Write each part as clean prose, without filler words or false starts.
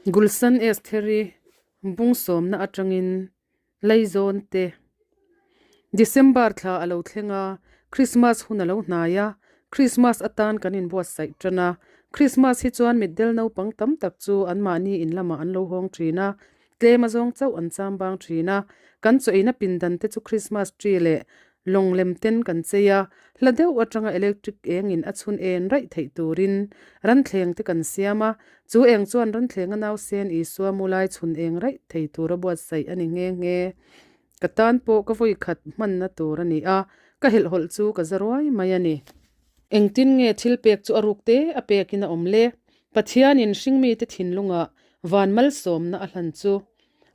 Gulsan Estheri bung sawmna atangin Leizawn te. December thla a lo thleng a, Christmas hun a lo hnai a, Christmas atan kan inbuatsaih tan a. Christmas hi chuan mitdel naupang tam tak chu anmahni in lamah an lo hawng thin a, tlem a zawng chauh an cham bang thin a. Kan chaw eina pindan te chu Christmas tree leh lawng lem ten kan chei a, hla deuh atanga electric eng in a chhun en raih theih turin ranthleng te kan siam a, chu eng chuan ranthlenga nausen Isua mu lai chhun eng raih thei tura buatsaih a ni nghe nghe. Ka tan pawh ka vawi khat hmanna tur a ni a, ka helhhawlh chu ka za ruai mai a ni. Engtin nge thil pek chu a ruk te a pekin a awm le? Pathianin hringmite thinlungah van malsawmna a hlan chu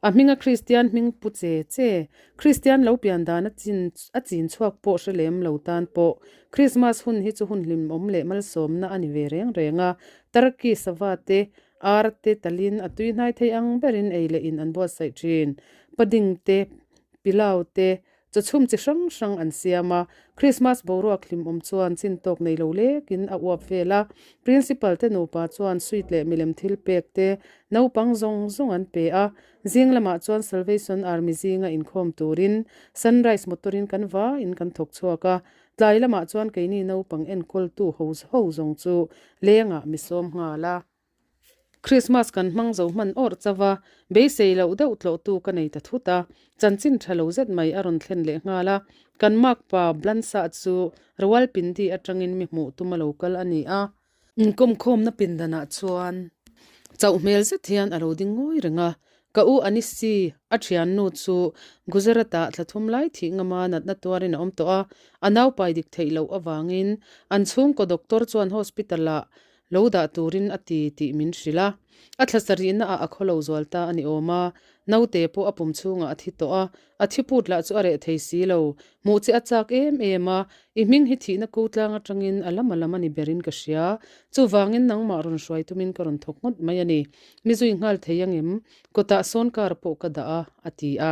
A hminga Kristian hming pu che che, Kristian lo pian dan a chin a chin chhuak pawh hre lem lo tan pawh Krismas hun hi chu hun hlimawm leh malsawmna a ni ve reng reng a. Turkey sava te, ar te talin a tui hnai thei ang berin ei leh in an buatsaih thin. Pudding te, pilau te, Chawchhum chi hrang hrang an siam a, Krismas boruak hlimawm chuan chin tawk nei lo lekin a uap vel a. Principal te nupa chuan sweet leh milem thil pek te naupang zawng zawng an pe a. Zing lamah chuan Salvation Army zinga inkhawm turin Sunrise motor-in kan vaiin kan thawk chhuak a. Tlai lamah chuan keini naupang enkawltu ho ho zawng chu lengah mi sawm nghal a. Christmas kan hmang zo hman awrh chauh a, beisei loh deuh tlawhtu ka nei ta thut a, chanchin tha lo zet mai a rawn thlen leh nghal a, kan makpa Blansa chu Rawalpindi atangin mi hmuh tum a lo kal a ni a. Inkawmkhawmna pindanah chuan chauh hmel zet hian a lo ding ngawi reng a, ka u Anisi, a thiannu chu Gujarat-ah thla thum lai thih ngama natna tuarin a awm tawh a, a naupai dik theih loh avangin an chhungkaw doctor chuan hospital-ah Lo dah turin a ti tih min hrilh a. A thla sarihna ah a khaw lo zual ta a ni awm a. Naute pawh a pum chhungah a thi tawh a. A thi put lah chu a reh thei si lo. Hmuh che a chak em em a. I hming hi thihna ko tlang atangin a lam a lam a ni berin ka hria. Chuvangin nangmah rawn hruai tumin ka rawn thawk ngawt mai a ni. Mi zui nghal thei angem? Kawtah sawn kar pawh ka dah a, a ti a.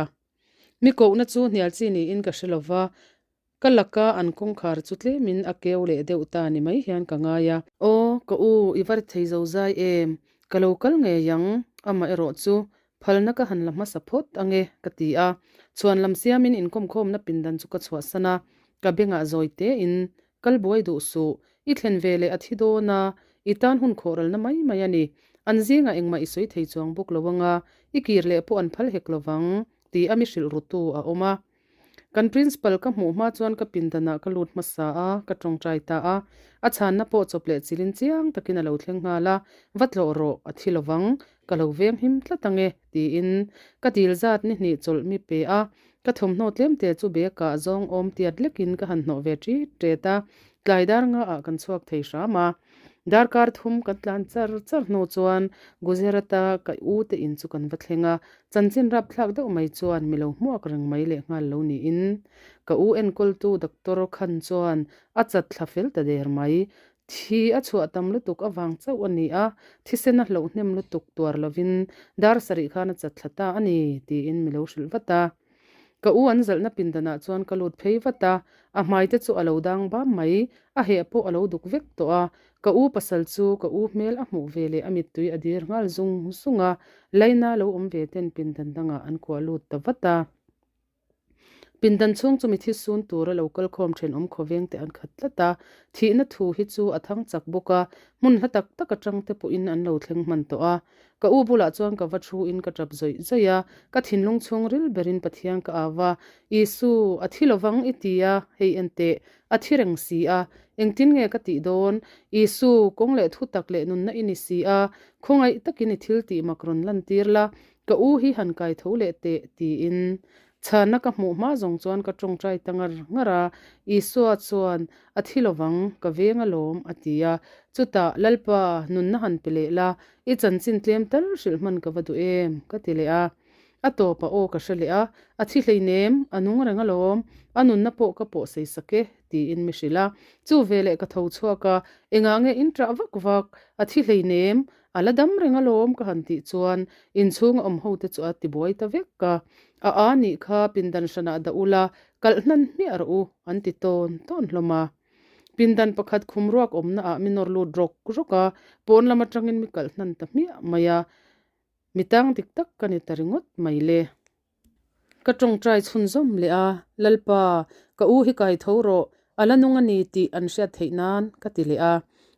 Mi kohna chu hnial chi niin ka hre lova. Ka laka an kawngkhar chu tlemin a keu leh deuh ta ni mai hian ka ngai a. Aw, ka u, i va ri thei zo zai em? Ka lo kal ngei ang, amah erawh chu phalna ka han la hmasa phawt ange, ka ti a. Chhuan lam siamin inkawmkhawmna pindan chu ka chhuahsan a, ka bengah zawi tein, Kal buai duh suh, i thlen ve leh a thi dawn a, i tan hun khawhralna mai mai a ni. An zingah engmah i sawi thei chuang bawk lo anga, i kir leh pawh an phal hek lovang, ti a mi hrilh rutu a awm a. Kan principal ka hmuh hma chuan ka pindanah ka lut hmasa a, ka tawngtai ta a. A chhanna pawh chawp leh chilin chiang takin a lo thleng nghal a, Va tlawh rawh, a thi lovang, ka lo veng him tlat ang e, tiin ka dil zat ni hnih chawlh mi pe a. Ka thawmhnaw tlemte chu bag ah zawng awm tiat lekin ka han hnawh ve ṭit ṭet a, tlai dar nga ah kan chhuak thei hram a. Darkar thum kan tlan char char hnu chuan Gujarat-a ka u te in chu kan va thleng a, Chanchin rapthlak deuh mai chuan mi lo hmuak reng mai leh nghal lo niin ka u enkawltu doctor khan chuan a chat thla fel ta der mai. Thi a chhuah tam lutuk avang chauh a ni a, thisen a hloh hnem lutuk tuar lovin dar sarih khan a chat thla ta a ni tiin mi lo hrilh vat a. Ka u an zalhna pindanah chuan ka lut phei vat a, a hmai te chu a lo dang bam mai, a heh pawh a lo duk vek tawh a, Ka u pasal chu ka u hmel a hmuh ve leh a mittui a dir nghal zung zung a, Laina lo awm ve ten pindan dangah an kuah lut ta vat a. Pindan chhung chu mithi sun tura lo kal khawm thenawm khawveng te an khat tlat a, thihna thu hi chu a thang chak bawk a, hmun hla tak tak atang te pawhin an lo thleng hman tawh a. Ka u bulah chuan ka va thu in ka tap zawih zawih a, ka thinlung chhung ril berin Pathian ka au a, Isu, a thi lovang i ti a, hei en teh, A thi reng si a, engtin nge ka tih dawn? Isu, kawng leh thu tak leh nunna i ni si a, khawngaih takin i thil tih mak rawn lantir la, ka u hi han kai tho leh teh, tiin. Chhanna ka hmuh hma zawng chuan ka tawngtai ta ngar ngar a, Isua chuan, A thi lovang, ka veng alawm, a ti a. Chutah, Lalpa, nunna han pe leh la, i chanchin tlem tal hrilh hman ka va duh em? ka ti leh a. A tawp a aw ka hre leh a, a thi hleinem, a nung reng alawm, a nunna pawh ka pawh sei sak e, tiin mi hrilh a. Chu veleh ka tho chhuak a, engah nge in ṭah vak vak, a thi hleinem, a la dam reng alawm ka han tih chuan inchhung a awm ho te chu a ti buai ta vek a. A a nih kha pindan hranah dah ula, kalh hnan hmiah rawh u, an ti tawn tawn hlawm a. Pindan pakhat khum ruak awmna ah mi nawr lut rawk rawk a, pawn lam atangin mi kalh hnan ta hmiah mai a. Mi tang dik tak ka ni ta ringawt mai le. Ka tawngtai chhunzawm leh a, Lalpa, ka u hi kai tho rawh, a la nung a ni tih an hriat theih nan ka ti leh a.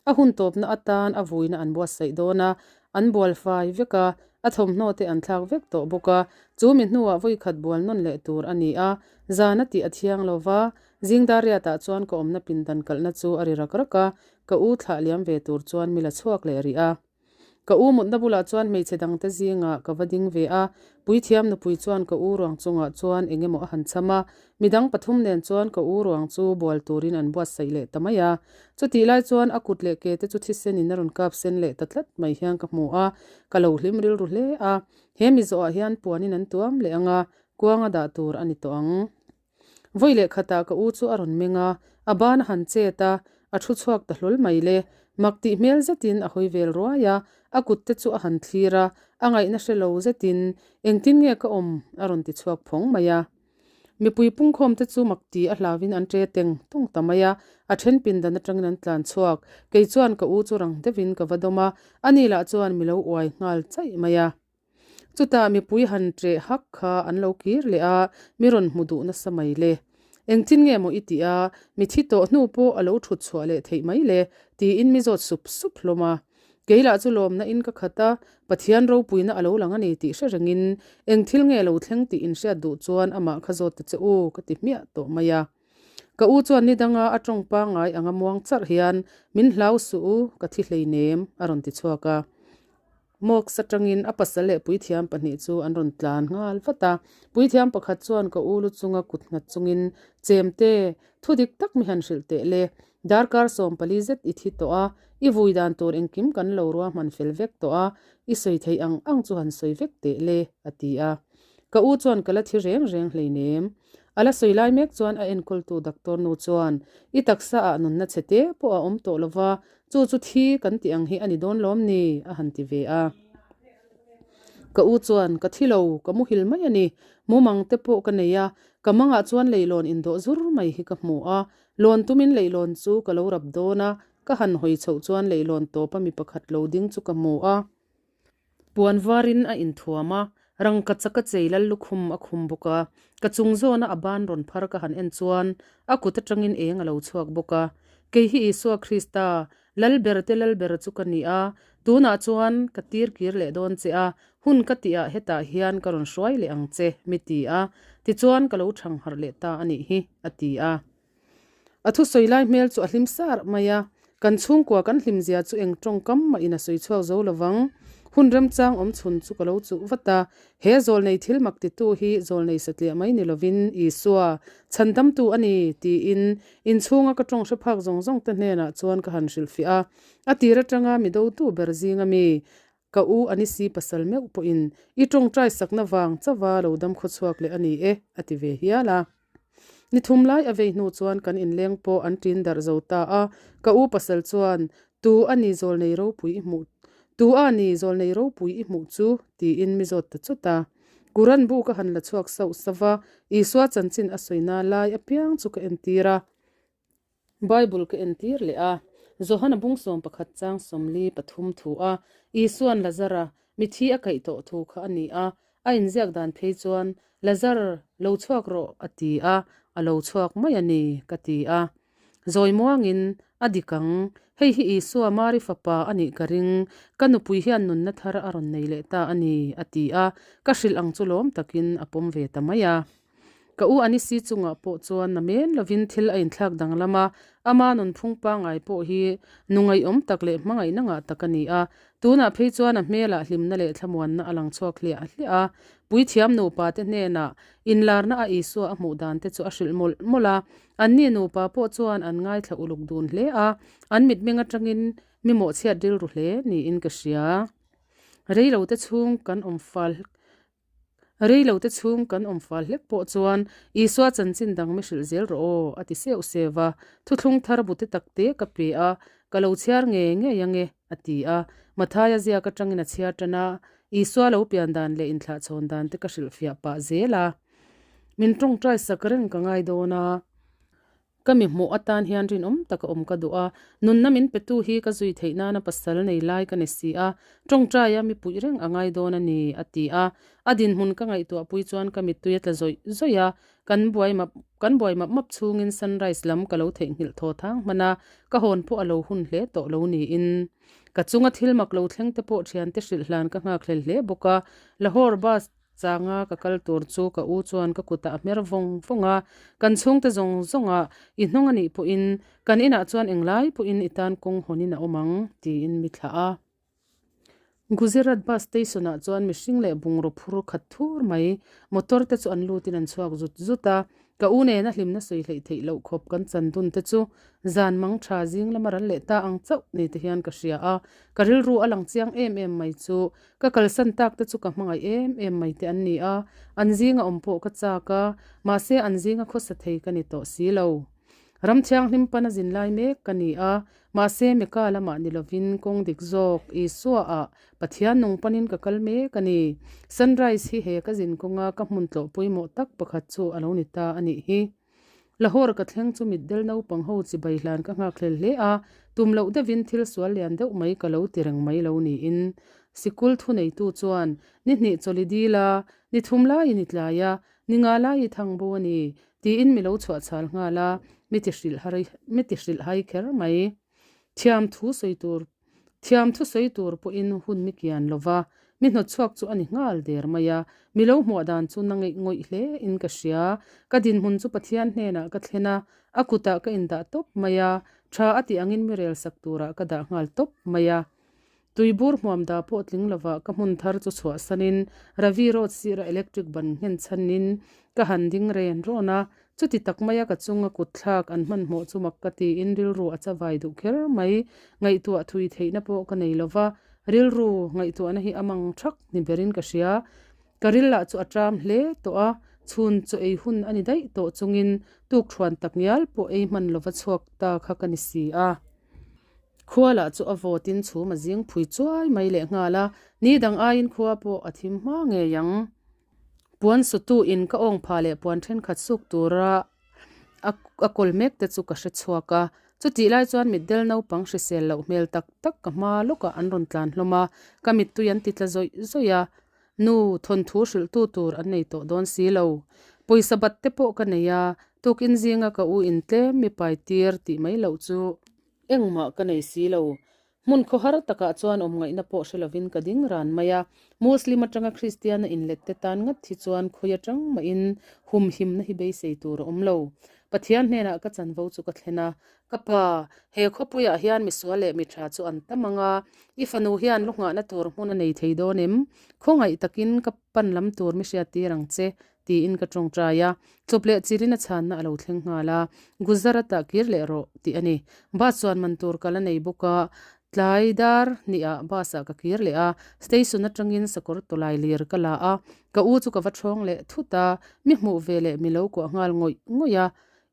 A hun tawpna atan a vuina an buatsaih dawn a, an bual fai vek a, a thawmhnaw te an thlak vek tawh bawk a, chu mi hnuah vawikhat bual nawn leh tur a ni a, zan a tih a thiang lo va, Zingdariatah chuan ka awmna pindan kalhna chu a ri rak rak a, ka u thlah liam ve tur chuan mi la chhuak leh rih a. Ka u mutna bulah chuan hmeichhe dangte zingah ka va ding ve a, puithiam nupui chuan ka u ruang chungah chuan eng emaw a han cham a, midang pathum nen chuan ka u ruang chu bual turin an buatsaih leh ta mai a. Chutih lai chuan a kut leh ke te chu thisenin a rawn kap sen leh ta tlat mai hian ka hmu a, ka lo hlim rilru hle a. He mizawhah hian puanin an tuam leh ang a, kuanga dah tur a ni tawh ang. Vawi leh khatah ka u chu a rawn meng a, a ban a han chet a, a thu chhuak ta hlawl mai le. Mak tih hmel zetin a hawi vel ruai a, a kut te chu a han thlir a, a ngaihna hre lo zetin, Engtin nge ka awm? a rawn ti chhuak phawng mai a. Mipui pungkhawm te chu mak ti a hlauin an ṭe teng tung ta mai a, a ṭhen pindan aṭangin an tlan chhuak. Kei chuan ka u chu rang deuhin ka va dawm a, ani lah chuan mi lo uai nghal chaih mai a. Chutah mipui han ṭeh hak kha an lo kir leh a, mi rawn hmu duh nasa mai le. Engtin nge maw i tih a, mi thi tawh hnu pawh a lo ṭhut chhuah leh theih mai le, tiin mi zawt sup sup hlawm a. Kei lah chu lawmna in ka khat a, Pathian ropuina a lo lang a ni tih hre rengin, eng thil nge lo thleng tih in hriat duh chuan amah kha zawt ta che u, ka ti hmiah tawh mai a. Ka u chuan ni danga a tawng pangngai anga muang charh hian, Min hlau suh u, ka thi hleinem, a rawn ti chhuak a. Mawks atangin a pasal leh puithiam pahnih chu an rawn tlan nghal vat a. Puithiam pakhat chuan ka u lu chunga kut nghat chungin, Chemte, thu dik tak mi han hrilh teh le. Darkar 14 zet i thi tawh a, i vui dan tur engkim kan lo ruahman fel vek tawh a, i sawi theih ang ang chu han sawi vek teh le, a ti a. Ka u chuan ka la thi reng reng hleinem. A la sawi lai mek chuan a enkawltu doctor nu chuan, I taksa ah nunna chhe te pawh a awm tawh lova, chu chu thi kan tih ang hi a ni dawn lawm ni? a han ti ve a. Ka u chuan, Ka thi lo, ka muhil mai a ni. Mumang te pawh ka nei a, ka mangah chuan leihlawn indawh zur mai hi ka hmu a. Lawn tumin leihlawn chu ka lo rap dawn a, ka han hawi chhoh chuan leihlawn tawpa mi pakhat lo ding chu ka hmu a. Puan varin a inthuam a, rangka chaka chei lal lukhum a khum bawk a, ka chung zawna a ban rawn phar ka han en chuan a kut atangin eng a lo chhuak bawk a. Kei hi Isua Krista, Lalber te Lalber chu ka ni a, tunah chuan ka tir kir leh dawn che a, hun ka tihah hetah hian ka rawn hruai leh ang che, mi ti a, tichuan ka lo thang harh leh ta a nih hi, a ti a. A thusawi lai hmel chu a hlim sar mai a, kan chhungkua kan hlim zia chu eng tawngkam mah in a sawi chhuak zo lovang. Hun remchang awm chhun chu ka lo chuh vat a, he zawlnei thil mak titu hi zawlnei satliah mai ni lovin Isua, chhandamtu a ni, tiin inchhunga ka tawng hre phak zawng zawng te hnenah chuan ka han hrilhfiah a. A tir atanga mi dotu ber zinga mi, Ka u Anisi pasal meuh pawhin i tawngtai sakna vang chauha lo dam khawchhuak leh a ni e, a ti ve hial a. Ni thum lai a vei hnu chuan kan inleng pawh an ṭin darh zo ta a, ka u pasal chuan, Tu a ni zawlnei ropui i hmuh? Tu a ni zawlnei ropui i hmuh chu? tiin mi zawt ta chut a. Quran bu ka han la chhuak sauh sauh a, Isua chanchin a sawina lai apiang chu ka entir a. Bible ka entir leh a, Johana bung 11 chang 43 thu a, Isua'n Lazara mithi a kaih tawh thu kha a ni a, a inziak dan phei chuan, Lazar, lo chhuak rawh, a ti a, a lo chhuak mai a ni, ka ti a. Zawi muangin, A dik ang, hei hi Isua Mari fapa a nih ka ring, ka nupui hian nunna thar a rawn nei leh ta a ni, a ti a, ka hrilh ang chu lawm takin a pawm ve ta mai a. Ka u Anisi chungah pawh chuan na men lovin thil a inthlak danglam a, ama nunphung pangngai pawh hi nu ngaihawm tak leh hmangaihna ngah tak a ni a. Tunah phei chuan a hmelah hlimna leh thlamuanna a lang chhuak hliah hliah a. Puithiam nupa te hnenah inlarna a Isua a hmuh dan te chu a hrilh mawlh mawlh a. Anni nupa pawh chuan an ngaithla uluk dun hle a, an mitmeng atangin mi mawhchhiat rilru hle niin ka hria. Reilote chhung kan awm fal Rei lo te chhung kan awm fal hlek pawh chuan Isua chanchin dang mi hrilh zel rawh aw, a ti seuh seuh a. Thuthlung thar bu te tak te ka pe a, ka lo chhiar ngei ngei ange, a ti a. Mathaia ziak atangin a chhiar tan a, Isua lo pian dan leh inthlahchhawn dan te ka hrilhfiah pah zel a. Min tawngtai sak reng ka ngai dawn a. Ka mi hmuh atan hian rinawm taka awm ka duh a, nunna min petu hi ka zui theih nana pasal nei lai ka ni si a, tawngtaia mi puih reng a ngai dawn a ni, a ti a. A dinhmun ka ngaihtuahpui chuan ka mittui a tla zawih zawih a, kan buai map kan buai map map chhungin sunrise lam ka lo theihnghilh thaw thang hman a, ka hawn pawh a lo hun hle tawh lo niin. Ka chunga thil mak lo thleng te pawh thiante hrilh hlan ka nghakhlel hle bawk a, Lahore bus changa ka kal tur chu ka u chuan ka kutah a hmer vawng vawng a, kan chhungte zawng zawngah i hnawng a nih pawhin kan inah chuan englai pawhin i tan kawng hawnin a awm ang tiin mi thlah a. Gujarat bus station ah chuan mihring leh bungraw phur khat thur mai motor te chu an lutin an chhuak zut zut a, ka u nena hlimna sawi hleih theih loh khawp kan chan dun te chu zan mang tha zing lama ral leh ta ang chauh ni te hian ka hria a, ka rilru a lang chiang em em mai chu ka kalsan tak te chu ka hmangaih em em mai te an ni a, an zinga awm pawh ka chak a, mahse an zinga khawsa thei ka ni tawh si lo. Ram thianghlim pana zin lai mek ka ni a, Mahse, Mecca lamah ni lovin kawng dik zawk Isua-ah Pathian nung panin ka kal mek a ni. Sunrise hi he ka zin kawnga ka hmun tlawh pawimawh tak pakhat chu a lo ni ta a nih hi. Lahore ka thleng chu mitdel naupang ho chibai hlan ka nghakhlel hle a, tum loh deuhin thil sual lian deuh mai ka lo ti reng mai lo niin. Sikul thuneitu chuan, Ni hnih chawli dil a, ni thum laiin i tlai a, ni nga lai i thang bo a ni, Tiin mi lo chhuah chhal nghal a, mi ti hrilh har mi ti hrilh hai kher mai. Thiam thu sawi tur thiam thu sawi tur pawhin hun mi kian lo va, mi hnawt chhuak chu a ni nghal der mai a, mi lo hmuah dan chu na ngeih ngawih hle in ka hria. Ka dinhmun chu Pathian hnenah ka thlen a, a kutah ka indah tawp mai a, tha a tih angin mi rel sak turah ka dah nghal tawp mai a. Tuibur hmuam dah pawh tling lovah ka hmun thar chu chhuahsanin Ravi Road sira electric ban nghen chhanin ka han ding ren rawn a, chuti tak maia ka chunga kut thlak an hmanhmawh chu mak ka tiin rilru a chavai duh kher mai. Ngaihtuah thui theihna pawh ka nei lova, rilru ngaihtuahna hi a mang thak ni berin ka hria. Ka ril lah chu a ṭam hle tawh a, chhun chaw ei hun a ni daih tawh chungin tukṭhuan takngial pawh ei hman lova chhuak ta kha ka ni si a. Khua lah chu a vawtin chhum a zing phui chuai mai leh nghal a, ni dang aiin khua pawh a thim hma ngei ang. Puan sutu in ka awng pha leh puan thenkhat suk tura a kawl mek te chu ka hre chhuak a, chutih lai chuan mitdel naupang hrisel loh hmel tak tak ka hma lawkah an rawn tlan hlawm a, ka mittui an ti tla zawih zawih a, nu thawnthu hrilhtu tur an nei tawh dawn si lo. Pawisa bat te pawh ka nei a, tukin zinga ka u in tlem mi pai tir tih mai loh chu. Engmah ka nei si lo. Hmun khawhar takah chuan awm ngaihna pawh hre lovin ka ding ran mai a. Muslim atanga Kristiana inlet te tan ngat hi chuan khawi atang mahin humhimna hi beisei tur a awm lo. Pathian hnenah ka chanvo chu ka thlen a, Ka pa, he khawpuiah hian misual leh mitha chu an tam ang a, i fanu hian lu nghahna tur hmun a nei thei dawn em? Khawngaih takin ka pan lam tur mi hriattir ang che, tiin ka tawngtai a, chawp leh chilin a chhanna a lo thleng nghal a, Gujarat-ah kir leh rawh tih a ni. Bus chuan man tur ka la nei bawk a, tlai dar hnih-ah bus-ah ka kir leh a, station atangin sakawr tawlai lir ka la a, ka u chu ka va thawng leh thut a, mi hmuh ve leh mi lo kuah nghal ngawih ngawih a,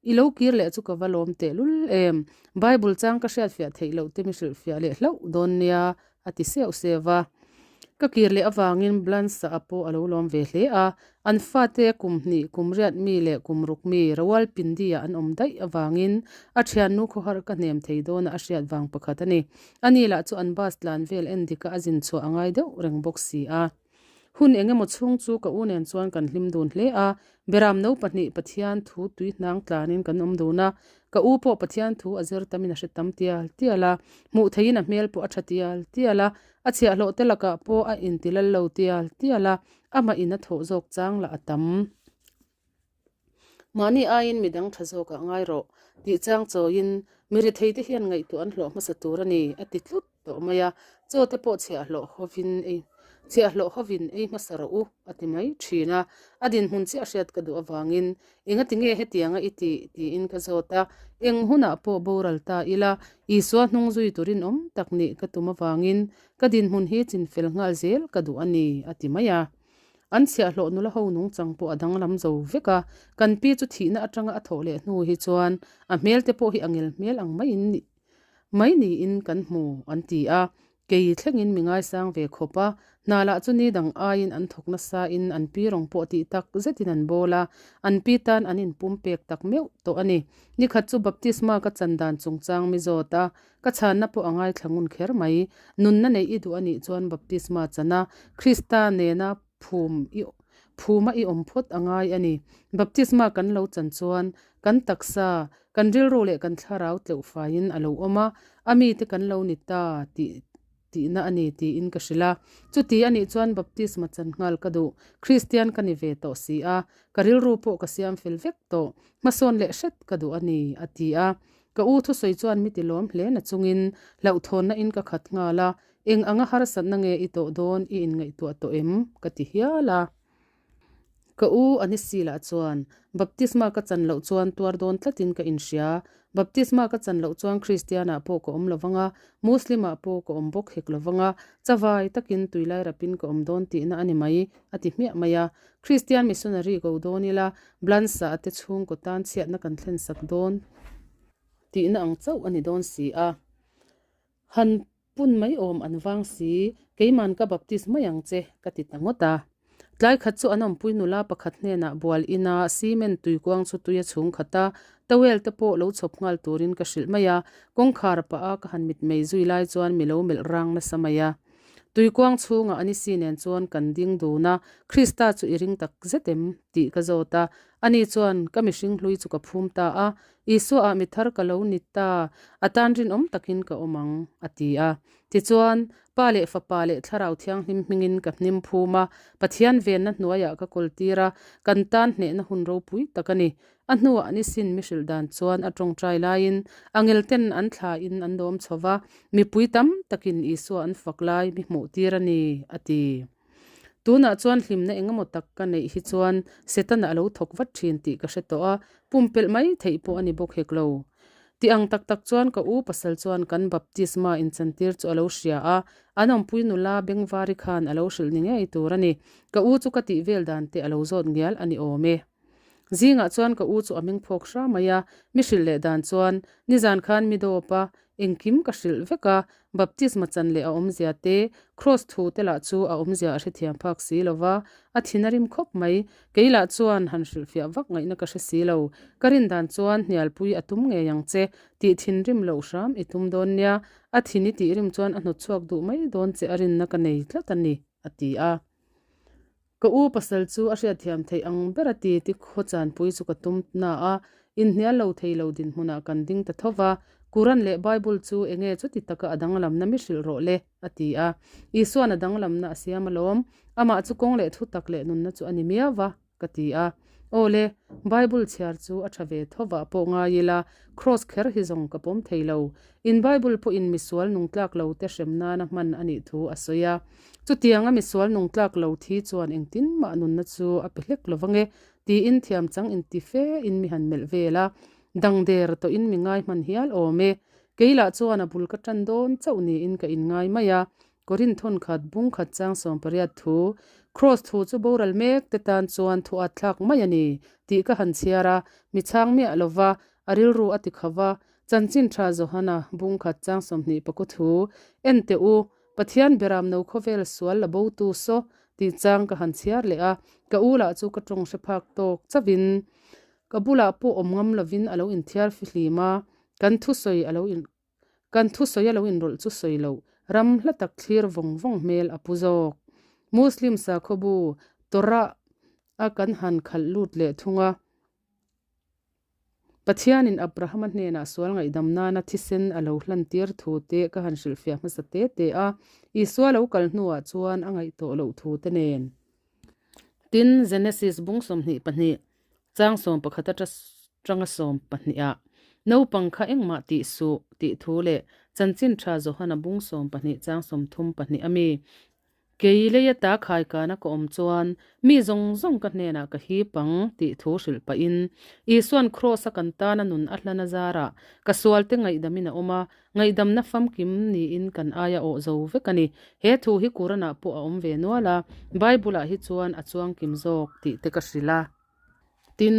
I lo kir leh chu ka va lawm teh lul em, Bible chang ka hriatfiah theih loh te mi hrilhfiah leh hlauh dawn nia, a ti seuh seuh a. Ka kir leh avangin Blansa-a pawh a lo lawm ve hle a, an fate kum hnih, kum riat mi leh kum ruk mi Rawalpindi-ah an awm daih avangin a thiannu khawhar ka hnem thei dawna a hriat vang pakhat a ni. Ani lah chu an bus tlan vel en dika a zin chhuah a ngai deuh reng bawk si a. Hun eng emaw chhung chu ka u nen chuan kan hlim dun hle a, Beram no pahnih Pathian thu tui hnang tlanin kan awm dun a, ka u pawh Pathian thu a zir tamin a hre tam tial tial a, hmuh theihin a hmel pawh a tha tial tial a, a chhiahhlawh te lakah pawh a intilal lo tial tial a, amah in a thawh zawk chang lah a tam. Mahni aiin midang tha zawkah ngai rawh tih chang chawiin mi retheite hian ngaihtuah an hlawh hmasa tur a ni a ti tlut tawh mai a, chaw te pawh chhiahhlawh hovin ei chhiahhlawh hovin ei hmasa rawh u a ti mai thin a, a dinhmun chiah hriat ka duh avangin engati nge hetianga i tih tiin ka zawt a, eng hunah pawh boral ta ila Isua hnung zui turin awm tak nih ka tum avangin ka dinhmun hi chinfel nghal zel ka duh a ni a ti mai a. An chhiahhlawh nula ho nungchang pawh a danglam zo vek a, kan pi chu thihna atanga a thawh leh hnu hi chuan a hmel te pawh hi a ngel hmel ang maiin mai niin kan hmu an ti a. Kei thlengin mi ngaisang ve khawp a, hna lah chu ni dang aiin an thawk nasa in an pi rawng pawh tih tak zetin an bawl a, an pi tan an inpum pek tak meuh tawh a ni. Nikhat chu baptisma ka chan dan chungchang mi zawt a, ka chhanna pawh a ngaithla ngun kher mai. Nunna neih i duh a nih chuan baptisma chan a, Krista nena phum i phuma i awm phawt a ngai a ni. Baptisma kan lo chan chuan kan taksa, kan rilru leh kan thlarau tleuh faiin a lo awm a, a mite kan lo ni ta tih tihna a ni tiin ka hrilh a. Chuti a nih chuan baptisma chan nghal ka duh. Kristian ka ni ve tawh si a, ka rilru pawh ka siam fel vek tawh. Hmasawn leh hret ka duh a ni, a ti a. Ka u thusawi chuan mi ti lawm hle na chungin hlauhthawnna in ka khat nghal a, Eng anga harsatna nge i tawh dawn i inngaihtuah tawh em? ka ti hial a. Ka u Anisi lah chuan, Baptisma ka chan loh chuan tuar dawn tlatin ka inhria. Baptisma ka chan loh chuan Kristianah pawh ka awm lo vang a, Muslim-ah pawh ka awm bawk hek lo vang a, chavai takin tuilai rapin ka awm dawn tihna a ni mai, a ti hmiah mai a. Kristian missionary ko dawn ila, Blansa a te chhungkaw tan chhiatna kan thlensak dawn tihna ang chauh a ni dawn si a. Han pun mai awm an vang si, keiman ka baptist mai ang che, ka ti ta ngawt a. Tlai khat chu an awmpui nula pakhat hnenah bual ina cement tuikuang chu tui a chhung khat a, towel te pawh lo chhawp nghal turin ka hrilh mai a, kawngkhar pah a ka han mitmei zui lai chuan mi lo melh rang nasa mai a. Tuikuang chhungah Anisi nen chuan kan ding dun a, Krista chu i ring tak zet em? tih ka zawt a, ani chuan ka mihring hlui chu ka phum ta a, Isua-ah mi thar ka lo ni ta, a tan rinawm takin ka awm ang, a ti a. Tichuan, Pa leh Fapa leh Thlarau Thianghlim hmingin ka hnim phum a, Pathian venna hnuaiah ka kawltir a, kan tan hnehna hun ropui tak a ni. A hnuah ni sin mi hrilh dan chuan a tawngtai laiin angelten an thlain an dawm chho va, mipui tam takin Isua an fak lai mi hmuhtir a ni, a ti. Tunah chuan hlimna engemaw tak ka neih hi chuan Setana a lo thawk vat thin tih ka hre tawh a, pumpelh mai theih pawh a ni bawk hek lo. Ti ang tak tak chuan ka u pasal chuan kan baptisma inchantir chu a lo hria a, an awmpui nula Bengvari khan a lo hrilh ni ngei tur a ni. Ka u chu ka tih vel dan te a lo zawt ngial a ni awm e. Zingah chuan ka u chu a meng phawk hra mai a, mi hrilh leh dan chuan, Nizan khan mi dawp a, engkim ka hrilh vek a, baptisma chan leh a awmzia te, kraws thu te lah chu a awmzia a hrethiam phak si lo va, a thin a rim khawp mai. Kei lah chuan han hrilhfiah vak ngaihna ka hre si lo. Ka rin dan chuan hnialpui a tum ngei ang che, tih thinrim loh hram i tum dawn nia, a thin i tih rim chuan a hnawtchhuak duh mai dawn che a rinna ka nei tlat a ni, a ti a. Ka u pasal chu a hriatthiam theih ang ber a ti ti khaw chanpui chu ka tum na a, inhnial lo thei lo dinhmunah kan ding ta tho va, Quran leh Bible chu enge chuti taka a danglamna mi hrilh rawh le? a ti a. Isua'n a danglamna a siam alawm, amah chu kawng leh thutak leh nunna chu a ni miau va, ka ti a. Aw le, Bible chhiar chu a tha ve tho vah pawh ngai ila, Kraws kher hi zawng ka pawm thei lo. In Bible pawhin misual nungtlak lo te hrem nana hman a nih thu a sawi a. Chutianga misual nungtlak lo thi chuan engtin mah nunna chu a pe hlek lo vange tiin thiam chang inti fe in mi han melh vel a. Dang der tawhin mi ngai hman hial awm e. Kei lah chuan a bul ka tan dawn chauh niin ka inngai mai a. Korinth thawn khat bung khat chang 18 thu, Kraws thu chu boral mek te tan chuan thu at thlak mai a ni, tih ka han chhiar a, mi chhang miah lo va, a rilru a ti kho va. Chanchin tha Johana bung khat chang 20 pakua thu, En teh u, Pathian beram no khawvel sual la botu saw, tih chang ka han chhiar leh a, ka u lah chu ka tawng hre phak tawk chauhin ka bulah pawh awm ngam lovin a lo inthiar fihlim a, kan thusawi a lo in Kan thusawi a lo inrawlh chu sawi loh, ram hla tak thlir vawng vawng hmel a pu zawk. Muslim sakhawbu Torah a kan han khalh lut leh thung a. Pathianin Abrahama hnenah sual ngaihdam nana thisen a lo hlan tir thu te ka han hrilhfiah hmasa te te a, Isua lo kal hnuah chuan a ngaih tawh loh thu te nen. Tin, Genesis bung 22 Chang 11 atanga 12 ah, Naupang kha engmah tih suh, tih thu leh Chanchin Tha Johana bung 12 chang 32 a mi. Kei leia ta khaikana ka awm chuan mi zawng zawng ka hnenah ka hip ang, tih thu hrilh pahin Isua'n Kraws-a kan tana nun a hlan a zarah ka sualte ngaihdamin a awm a, Ngaihdamna famkim niin kan aia awh zo vek a ni. He thu hi Quran-ah pawh a awm ve nual a, Bible-ah hi chuan a chuangkim zawk tih te ka hrilh a. Tin,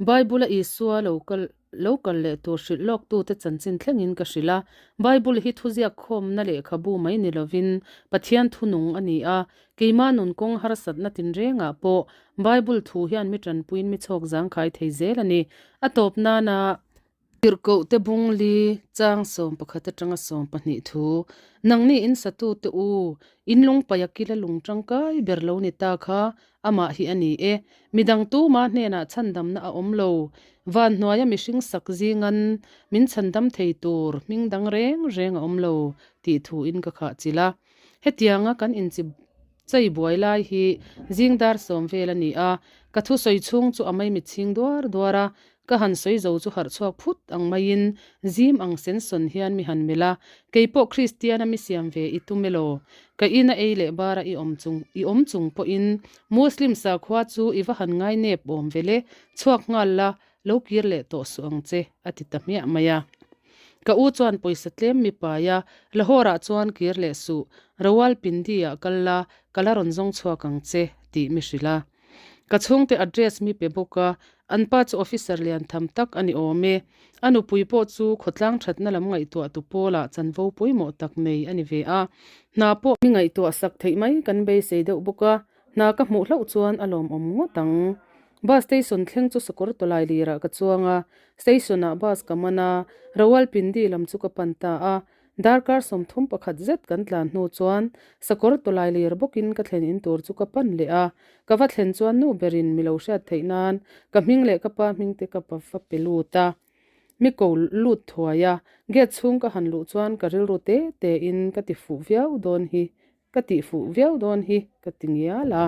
Bible-a Isua lo kal. Lo kal leh tur hrilh lawktute chanchin thlengin ka hrilh a. Bible hi thuziak khawmna lehkhabu mai ni lovin Pathian thunung a ni a. Keima nun kawng harsatna tinrengah pawh Bible thu hian mi tanpuiin mi chhawk zangkhai thei zel a ni. A tawp nana Tirhkoh te bung li chang 11 atanga 12 thu, Nangni in satute u, in lungpaia kila lung tangkai ber lo ni ta kha amah hi a ni e. Midang tuma hnenah chhandamna a awm lo. Van hnuaia mihring sak zingan min chhandam thei tur hming dang reng reng a awm lo tih thu in ka khah chilh a. Hetianga kan inchi chei buai lai hi zing dar sawm vel a ni a, ka thusawi chhung chu a maimit chhing duar duar a, ka han sawi zo chu harh chhuak phut ang maiin zim ang sen sawn hian mi han melh a, keipawh Kristiana mi siam ve i tum elaw? Ka ina ei leh bara i awm chung i awm chung pawhin Muslim sakhua chu i va han ngai nep awm ve le, chhuak nghal la, lo kir leh tawh suh ang che, a ti ta hmiah mai a. Ka u chuan pawisa tlem mi pai a, Lahore-ah chuan kir leh suh, Rawalpindi-ah kal la, ka la rawn zawng chhuak ang che, tih mi hrilh a. Ka chhungte address mi pe bawk a, an pa chu officer lian tham tak a ni awm e. A nupui pawh chu khawtlang thatna lam ngaihtuah tu pawlah chanvo pawimawh tak nei a ni ve a. Hna pawh mi ngaihtuah sak theih mai kan beisei deuh bawk a, hna ka hmuh hlauh chuan a lawmawm ngawt ang. Bus station thleng chu sakawr tawlai lirah ka chuang a, station ah bus ka man a, Rawalpindi lam chu ka pan ta a. Darkar 31 zet kan tlan hnu chuan sakawr tawlai lir bawkin ka thlen in tur chu ka pan leh a. Ka va thlen chuan nu berin mi lo hriat theih nan ka hming leh ka pa hming te ka pa va pe lut a. Mi ko lut thuai a, gate chhung ka han luh chuan ka rilru te te in ka ti fuh viau dawn hi, ka tih fuh viau dawn hi ka ti ngial a.